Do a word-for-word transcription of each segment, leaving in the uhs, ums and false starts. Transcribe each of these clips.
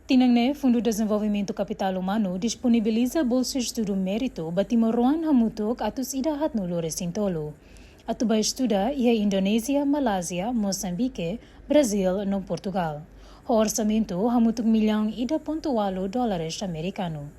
Tinan ne'e, Fundu Dezenvolvimentu Kapitál Umanu disponibiliza bolsa estudu méritu ba timoroan hamutuk atus ida haatnulu resin tolu. Atu ba estuda iha Indonézia, Malázia, Mosambike, Brazíl no Portugál. Ho orsamentu hamutuk millaun ida pontu ualu dólares amerikanu.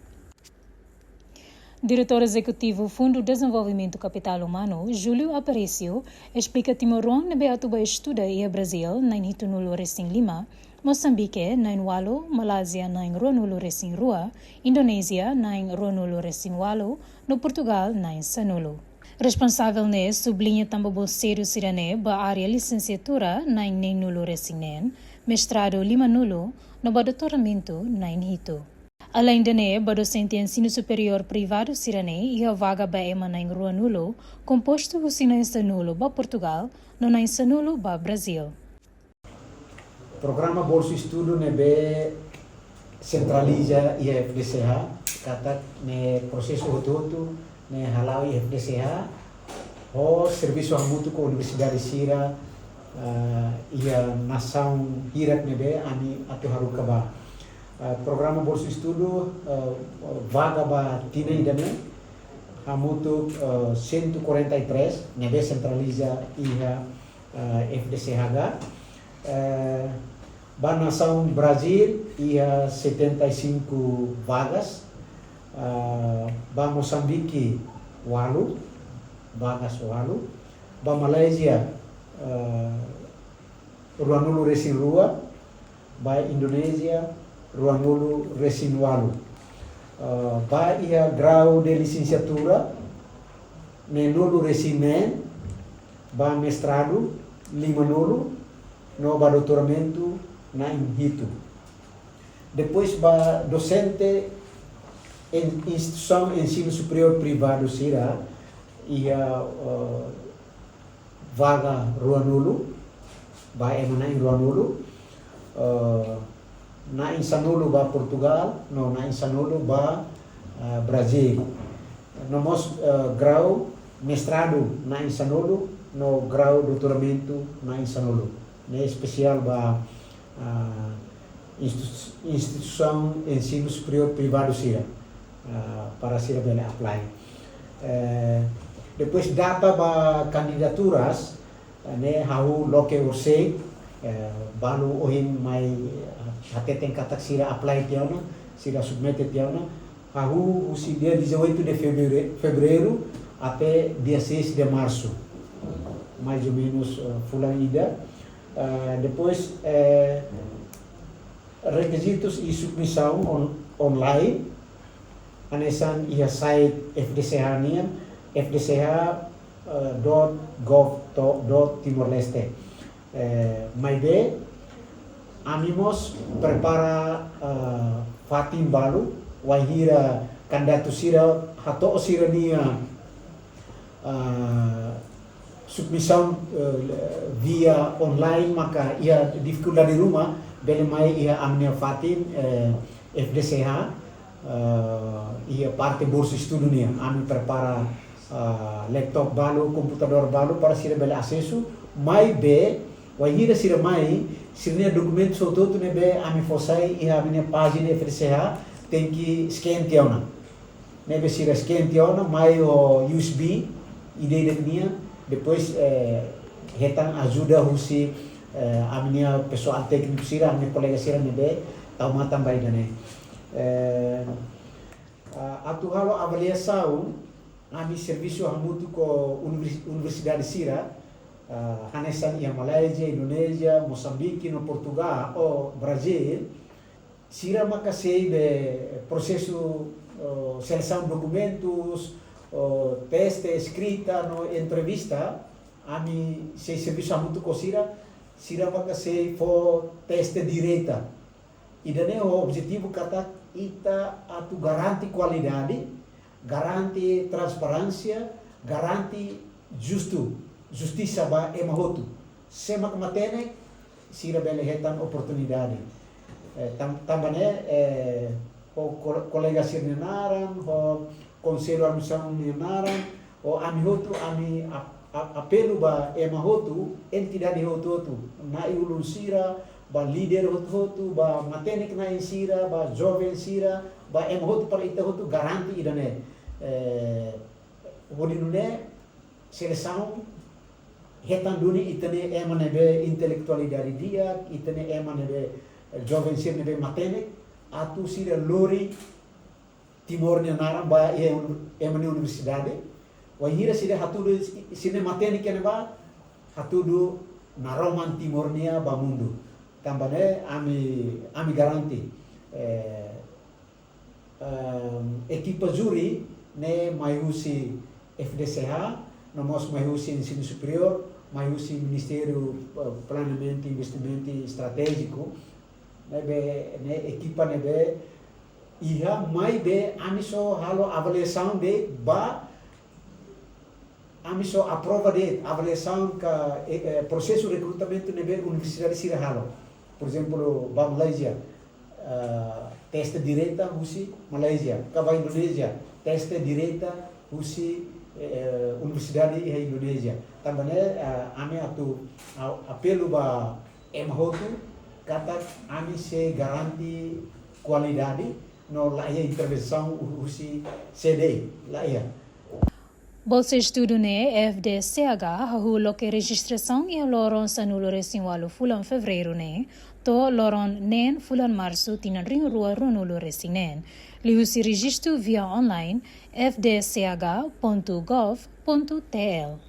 Diretór Ezekutivu Fundu Dezenvolvimentu Kapitál Umanu, Júlio Aparício, esplika timoroan ne'ebé atu ba estuda iha Brazíl na'in hitunulu resin lima, Mosambike na'in ualu, Malázia na'in ruanulu resin rua, Indonézia na'in ruanulu resin ualu, no Portugál na'in sanulu. Responsavel ne'e subliña tanba bolseiru sira-ne'e ba área lisensiatura na'in neenulu resin neen, mestradu limanulu, no ba doutoramentu na'in hitu. Aleinde ne'e, ba dosente ensinu superiór privadu sira-ne'e iha vaga ba ema na'in ruanulu, kompostu husi na'in sanulu ba Portugál, no na'in sanulu ba Brazíl. Programa bolsa estudu ne'ebé sentraliza iha F D C H, katak ne'e prosesu hotu-hotu ne'e hala'o iha F D C H, ho servisu hamutuk ho universidade sira, ah, iha nasaun hirak ne'ebé ami atu haruka ba. Ah, programa bolsa estudu, ah, vaga ba tinan ida-ne'e hamutuk, ah, cento e quarenta e três, ne'ebé sentraliza iha, ah, F D C H. Eh, ba nasaun Brazíl iha setenta e cinco vagas, ah, ba Mosambike ualu, vagas ualu, ba Malázia, ah, ruanulu resin rua, ba Indonézia ruanulu resin ualu. Ah, ba iha grau de lisensiatura neenulu resin neen, ba mestradu limanulu, no ba doutoramentu na'in hitu. Depois ba dosente iha instituisaun ensinu superiór privadu sira iha, eh, vaga ruanulu, ba ema na'in ruanulu, eh, na'in sanulu ba Portugál, no na'in sanulu ba, eh, Brazíl. No mós, eh, grau mestradu na'in sanulu, no grau doutoramentu na'in sanulu. Ne'e espesiál ba, ah, institu-, instituisaun ensinu superiór privadu sira, ah, para sira bele apply. Eh, depois data ba kandidaturas, eh, ne'e ha'u loke horisehik, eh, balu ohin mai, ah, hateten katak sira apply tiha ona, sira submete tiha ona, hahú husi dia dezoito de fevereiro, fevereiro até dia seis de março. Mais ou menos, eh, fulan ida. Eh, depois, eh, rekizitus i submisaun on-, online, hanesan iha site F D C H nian, F D C H, eh, dot gov dot, dot Timor-Leste. Eh, maibé, ami mós prepara, eh, fatin balu, wainhira kandidatu sira hato'o sira-nia, eh, submisaun, eh, via online, maka iha difikuldade ruma, bele mai iha ami-nia fatin, eh, F D C H, eh, iha parte bolsa estudu nian, ami prepara, eh, laptop balu, komputadór balu para sira bele asesu, maibé, wainhira sira mai, sira-nia dokumentu hotu-hotu ne'ebé ami fó sai iha ami-nia pájina F D C H, tenke scan tiha ona. Ne'ebé sira scan tiha ona, mai ho U S B, ida-idak nian, depois, eh, hetan ajuda husi, eh, ami-nia pesoál tékniku sira, ami-nia kolega sira ne'ebé tau matan ba ida-ne'e. Eh, ah, atu halo avaliasaun, ami servisu hamutuk ho univers-, universidade sira, ah, hanesan iha Malázia, Indonézia, Mosambike, no Portugál, ou Brazíl, sira maka sei be prosesu, oh, selesaun dokumentus, oh, teste eskrita no entrevista, ami sei servisu hamutuk ho sira, sira maka sei fó teste direta. Ida-ne'e ho objetivu katak ita atu garante kualidade, garante transparénsia, garante justu, justisa ba ema hotu. Sé mak matenek, sira bele hetan oportunidade. Eh, tan-, tanba ne'e, eh, ho ko-, kolega sira-nia naran, ho Konsellu Administrasaun nia naran, ho ami hotu, ami ap-, ap-, apelu ba ema hotu, entidade hotu-hotu, na'i-ulun sira, ba líder hotu-hotu, ba matenek-na'in sira, ba joven sira, ba ema hotu para ita hotu garante ida-ne'e. Eh, hodi nune'e selesaun hetan duni ita-nia ema ne'ebé intelektualidade di'ak, ita-nia ema ne'ebé, eh, joven sira ne'ebé matenek, atu sira lori Timor nia naran ba iha uni-, ema nia universidade. Wainhira sira hatudu sira-nia matenek iha ne'ebá, hatudu naroman Timor nian ba mundu. Tanba ne'e ami, ami garante, eh, ehm, ekipa júri ne'e mai husi F D C H, no mós mai husi Ensinu Superiór, mai husi Ministériu, eh, Planeamentu, Investimentu Estratéjiku, ne'ebé, ne'e ekipa ne'ebé iha, maibé ami só halo avaliasaun de'it ba, ami só aprova de'it avaliasaun ka, eh, eh, prosesu rekrutamentu ne'ebé universidade sira halo. Por ezemplu, ba Malázia, eh, teste direta husi Malázia, ka ba Indonézia, teste direta husi, eh, universidade iha Indonézia. Tanba ne'e, eh, ami atu a-, apelu ba ema hotu, katak ami sei garante kualidade, no laiha intervensaun hu-, husi sé de'it, laiha. Bolsa estudu ne'e F D C H hahú loke rejistrasaun iha loron sanulu-resin-ualu fulan Fevereiru ne'e, to'o loron neen fulan Marsu tinan rihun rua ruanulu-resin-neen. Liuhusi rejistu via online, F D C H ponto gov ponto T L.